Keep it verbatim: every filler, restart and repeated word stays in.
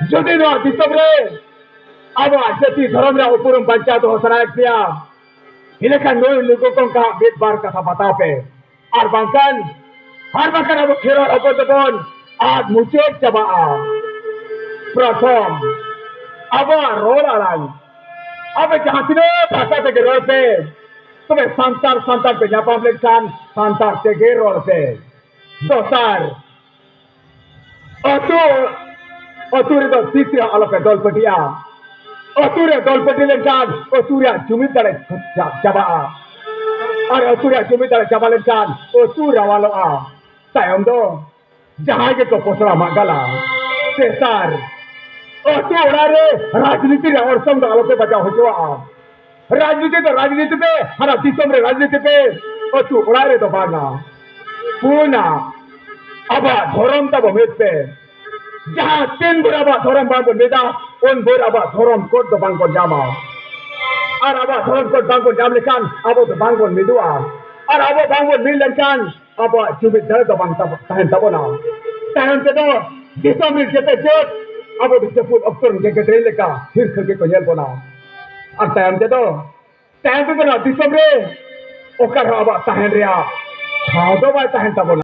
ᱡᱩᱫᱤ ᱱᱚᱣᱟ ᱫᱤᱥᱚᱢ ᱨᱮ ᱟᱵᱚᱣᱟᱜ ᱡᱟᱹᱛᱤ ᱫᱷᱚᱨᱚᱢ ᱨᱮᱭᱟᱜ ᱩᱯᱨᱩᱢ ᱵᱟᱧᱪᱟᱣ ᱫᱚᱦᱚ ᱥᱟᱱᱟᱭᱮᱫ ᱯᱮᱭᱟ, ᱤᱱᱟᱹᱠᱷᱟᱱ ᱱᱩᱭ ᱱᱩᱠᱩ ᱠᱚ ᱠᱚᱣᱟᱜ ᱢᱤᱫ ᱵᱟᱨ ᱠᱟᱛᱷᱟ ᱵᱟᱛᱟᱣ ᱯᱮ᱾ ᱟᱨ ᱵᱟᱝᱠᱷᱟᱱ, ᱟᱨ ᱵᱟᱝᱠᱷᱟᱱ ᱟᱵᱚ ᱠᱷᱮᱨᱣᱟᱲ ᱦᱚᱯᱚᱱ ᱫᱚᱵᱚᱱ ᱟᱫ ᱢᱩᱪᱟᱹᱫ ᱪᱟᱵᱟᱜᱼᱟ᱾ ᱯᱨᱚᱛᱷᱚᱢ, ᱟᱵᱚᱣᱟᱜ ᱨᱚᱲ ᱟᱲᱟᱝ᱾ ᱟᱵᱚ ᱡᱟᱦᱟᱸ ᱛᱤᱱᱟᱹᱜ ᱵᱷᱟᱥᱟ ᱛᱮᱜᱮ ᱨᱚᱲ ᱯᱮ, ᱛᱚᱵᱮ ᱥᱟᱱᱛᱟᱲ ᱥᱟᱱᱛᱟᱲ ᱯᱮ ᱧᱟᱯᱟᱢ ᱞᱮᱱᱠᱷᱟᱱ ᱥᱟᱱᱛᱟᱲ ᱛᱮᱜᱮ ᱨᱚᱲ ᱯᱮ᱾ ᱫᱚᱥᱟᱨ, ᱟᱹᱛᱩ, ᱟᱹᱛᱩ ᱨᱮᱫᱚ ᱛᱤᱥ ᱨᱮᱦᱚᱸ ᱟᱞᱚᱯᱮ ᱫᱚᱞ ᱯᱟᱹᱴᱤᱜᱼᱟ᱾ ᱟᱹᱛᱩ ᱨᱮ ᱫᱚᱞ ᱯᱟᱹᱴᱤ ᱞᱮᱱᱠᱷᱟᱱ ᱟᱹᱛᱩ ᱨᱮᱭᱟᱜ ᱡᱩᱢᱤᱫ ᱫᱟᱲᱮ ᱪᱟ-, ᱪᱟᱵᱟᱜᱼᱟ᱾ ᱟᱨ ᱟᱹᱛᱩ ᱨᱮᱭᱟᱜ ᱡᱩᱢᱤᱫ ᱫᱟᱲᱮ ᱪᱟᱵᱟ ᱞᱮᱱᱠᱷᱟᱱ ᱟᱹᱛᱩ ᱨᱟᱣᱟᱞᱚᱜᱼᱟ᱾ ᱛᱟᱭᱚᱢ ᱫᱚ ᱡᱟᱦᱟᱸᱭ ᱜᱮᱠᱚ ᱯᱚᱥᱲᱟ ᱢᱟᱜᱟᱞᱟ᱾ ᱛᱮᱥᱟᱨ, ᱟᱹᱛᱩ ᱚᱲᱟᱜ ᱨᱮ ᱨᱟᱡᱽᱱᱤᱛᱤ ᱨᱮᱭᱟᱜ ᱚᱨᱥᱚᱝ ᱫᱚ ᱟᱞᱚᱯᱮ ᱵᱟᱡᱟᱣ ᱦᱚᱪᱚᱣᱟᱜᱼᱟ᱾ ᱨᱟᱡᱽᱱᱤᱛᱤ ᱫᱚ ᱨᱟᱡᱽᱱᱤᱛᱤ ᱯᱮ, ᱦᱟᱱᱟ ᱫᱤᱥᱚᱢ ᱨᱮ ᱨᱟᱡᱽᱱᱤᱛᱤ ᱯᱮ, ᱟᱹᱛᱩ ᱚᱲᱟᱜ ᱨᱮᱫᱚ ᱵᱟᱝᱟ᱾ ᱯᱩᱱᱟ, ᱟᱵᱚᱣᱟᱜ ᱫᱷᱚᱨᱚᱢ ᱛᱟᱵᱚ ᱢᱤᱫ ᱯᱮ᱾ ᱡᱟᱦᱟᱸ ᱛᱤᱱ ᱵᱷᱳᱨ ᱟᱵᱚᱣᱟᱜ ᱫᱷᱚᱨᱚᱢ ᱵᱟᱝᱵᱚᱱ ᱢᱤᱫᱟ, ᱩᱱ ᱵᱷᱳᱨ ᱟᱵᱚᱣᱟᱜ ᱫᱷᱚᱨᱚᱢ ᱠᱳᱰ ᱫᱚ ᱵᱟᱝᱵᱚᱱ ᱧᱟᱢᱟ᱾ ᱟᱨ ᱟᱵᱚᱣᱟᱜ ᱫᱷᱚᱨᱚᱢ ᱠᱳᱰ ᱵᱟᱝᱵᱚᱱ ᱧᱟᱢ ᱞᱮᱠᱷᱟᱱ ᱟᱵᱚ ᱫᱚ ᱵᱟᱝᱵᱚᱱ ᱢᱤᱫᱚᱜᱼᱟ᱾ ᱟᱨ ᱟᱵᱚ ᱵᱟᱝᱵᱚᱱ ᱢᱤᱫ ᱞᱮᱱᱠᱷᱟᱱ ᱟᱵᱚᱣᱟᱜ ᱡᱩᱢᱤᱫ ᱫᱟᱲᱮ ᱫᱚ ᱵᱟᱝ ᱛᱟᱵᱚ-, ᱛᱟᱦᱮᱱ ᱛᱟᱵᱚᱱᱟ᱾ ᱛᱟᱭᱚᱢ ᱛᱮᱫᱚ ᱫᱤᱥᱚᱢ ᱨᱮᱱ ᱡᱮᱛᱮ ᱡᱟᱹᱛ ᱟᱵᱚ ᱫᱚ ᱡᱟᱹᱯᱩᱫ ᱚᱠᱛᱚ ᱨᱮ ᱜᱮᱜᱮᱫᱨᱮ ᱞᱮᱠᱟ ᱦᱤᱨᱠᱷᱟᱹ ᱜᱮᱠᱚ ᱧᱮᱞ ᱵᱚᱱᱟ᱾ ᱟᱨ ᱛᱟᱭᱚᱢ ᱛᱮᱫᱚ, ᱛᱟᱭᱚᱢ ᱛᱮᱫᱚ ᱱᱚᱣᱟ ᱫᱤᱥᱚᱢ ᱨᱮ ᱚᱠᱟ ᱨᱮᱦᱚᱸ ᱟᱵᱚᱣᱟᱜ ᱛᱟᱦᱮᱱ ᱨᱮᱭᱟᱜ ᱴᱷᱟᱶ ᱫᱚ ᱵᱟᱭ ᱛᱟᱦᱮᱱ ᱛᱟᱵᱚᱱᱟ᱾